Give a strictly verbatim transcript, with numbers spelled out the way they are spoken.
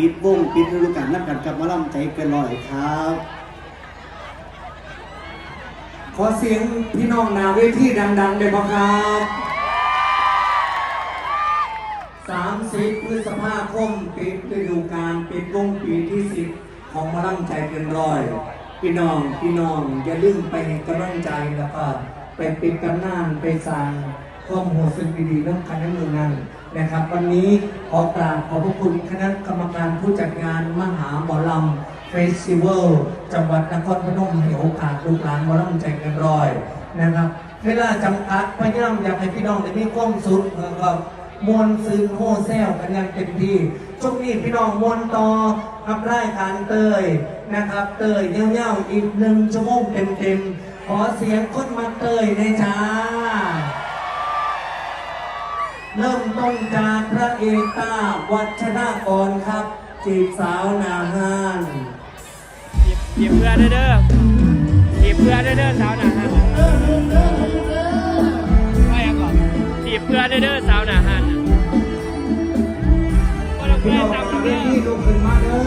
ปิดวงปิดฤดูกาลนำกันกับหมอลำใจเกินร้อยครับ ขอเสียงพี่น้องหน้าเวทีดังๆได้บ่ครับ สามสิบ พฤษภาคม ปิดฤดูกาล ปิดวงปีที่ สิบ ของหมอลำใจเกินร้อย พี่น้อง พี่น้อง อย่าลืมไปให้กำลังใจ แล้วก็ไปปิดตำนาน ไปสร้างความรู้สึกดีๆนำกันในมื้อนั้นนะครับ วันนี้ขอกราบขอบพระคุณคณะกรรมการผู้จัดงานมหาหมอลำเฟสติวัลจังหวัดนครพนม ให้โอกาสลูกหลานหมอลำใจเกินร้อยนะครับ เวลาจำกัด พยายามอยากให้พี่น้องได้มีความสุข แล้วก็ม่วนซื่นโฮแซวกันอย่างเต็มที่ ช่วงนี้พี่น้องม่วนต่อกับรายการเตยนะครับ เตยยาวๆอีกหนึ่งชั่วโมงเต็มๆ ขอเสียงคนมาเตยในอยจ้า เริ่มต้นจากพระเอกต้าวัชรากรครับ จีบสาวหน้าห้าน จีบเพื่อนเด้อจีบเพื่อนเด้อสาวหนาหันว่าหยังก่อนจีบเพื่อนเด้อสาวหนาหันก็ต้อง พี่ เพื่อน น้อง ตาม หน้าเว เพื่อน ทีลุกขึ้นมาเด้อ